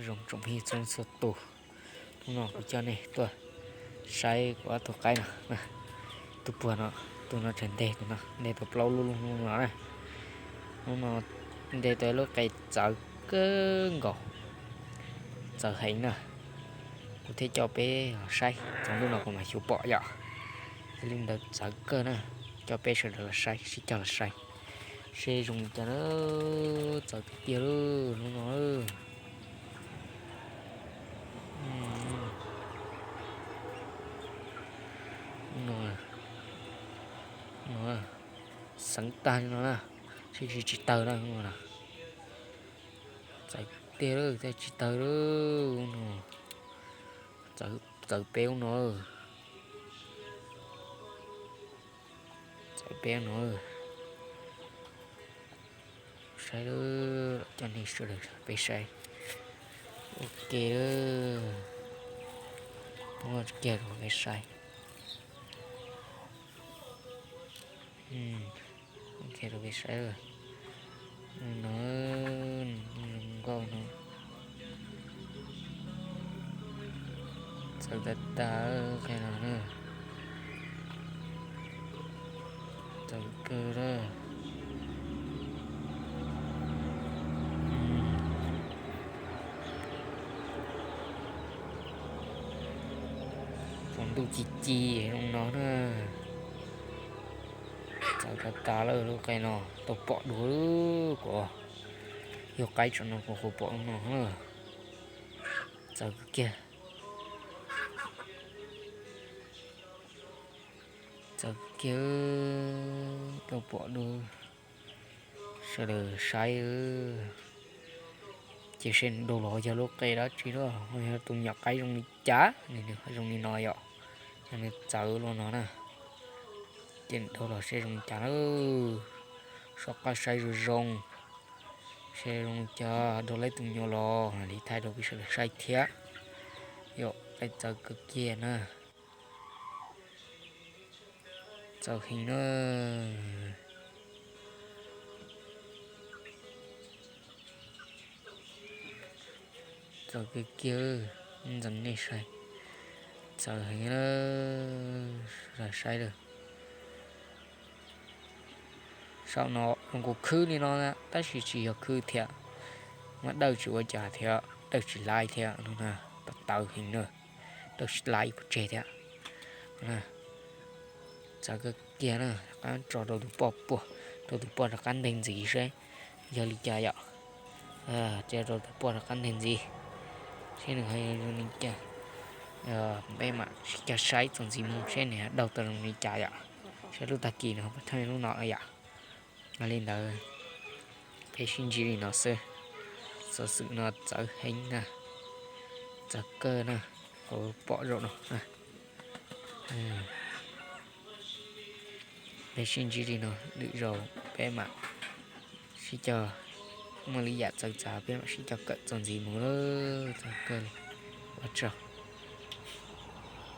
Zoo tsoom phooj ywg txhua txhua tus, hnub no kuv coj nej tuaj saib kuv ob tug qaib no. Tus puag no, tus no tseem nteg, tus no nteg tau plaub lub lub no na. Hnub no nteg tau lub qe txawv kawg nkaus, txawv heev na. Kuv thiaj coj peb los saib, txog ntuj no kuv mam xyuv pom yom. Yog li ntawd txawv kawg na, coj peb sawv daws los saib, sib cog los saib seb zoo li cas na. Txawv tiag tiag lub hnub no. No, no, xeev tag li no na, tsis tsis tawg na. Txawv tiag lawm, tsis tawg lawm no. Txawv peb ub no, txawv peb no. Saib lawm, coj nej sawv daws peb saib. Ok lawm, kiag rau peb saib. Ok rau peb saib lawm. No, zoo nkauj no. Txawv tag tag qe no na. Txawv kawg lawm. Tsaus ntuj ci ci zoo no na. Txawv tag tag lawm lub qe no, tau pom dua lawm kuv. Yog qaib tso no kuv qhuav pom no na. Txawv kawg kiag. Txawv kiag, tau pom dua. Sawv daws saib, ces seb nws daug los yog lub qe dab tsi lawm, yog tus me nyuam qaib zoo li cas nws ho zoo li no yom. Yog nws txawv los no na, ces nws daug los seb zoo li cas na. Soj qab saib zoo zoo, seb zoo li cas daug lawm tus me nyuam los li thaij rau peb sawv daws saib thiab. Yog qaib txawv kawg kiag na. Txawv heev na. Txawv kiag kiag, ntxeev nej saib. Txawv heev na, saib lawm. Saum no zoo nkaus khwb li no na, tab sis tsis yog khwb thiab. Muab dawj tsis ua cas thiab, dawj tsis laib thiab no na, tawv heev na, dawj tsis laib ib puas tseg thiab. Txawv kawg kiag na, rov qab tso rau tus poj puag, rau tus poj rov qab nteg ntxiv seb yog li cas yom. Ces rau tus poj rov qab nteg ntxiv seb nws ho zoo li cas. Peb mam sib cog saib txuas ntxiv mus seb nws daug tau zoo li cas yom. Saib lub tag kis no puas thaj lub no yom. Yog li ntawd, peb sib ntsib li no xwb. Xov xwm no txawv heev na, txawv kawg na, kuv pom zaum no na. Peb sib ntsib li no, lwm zaus peb mam sib cog, muaj li yam txawv txav peb mam sib cog kawm txuas ntxiv mus lawm. Txawv kawg li, ua tsaug.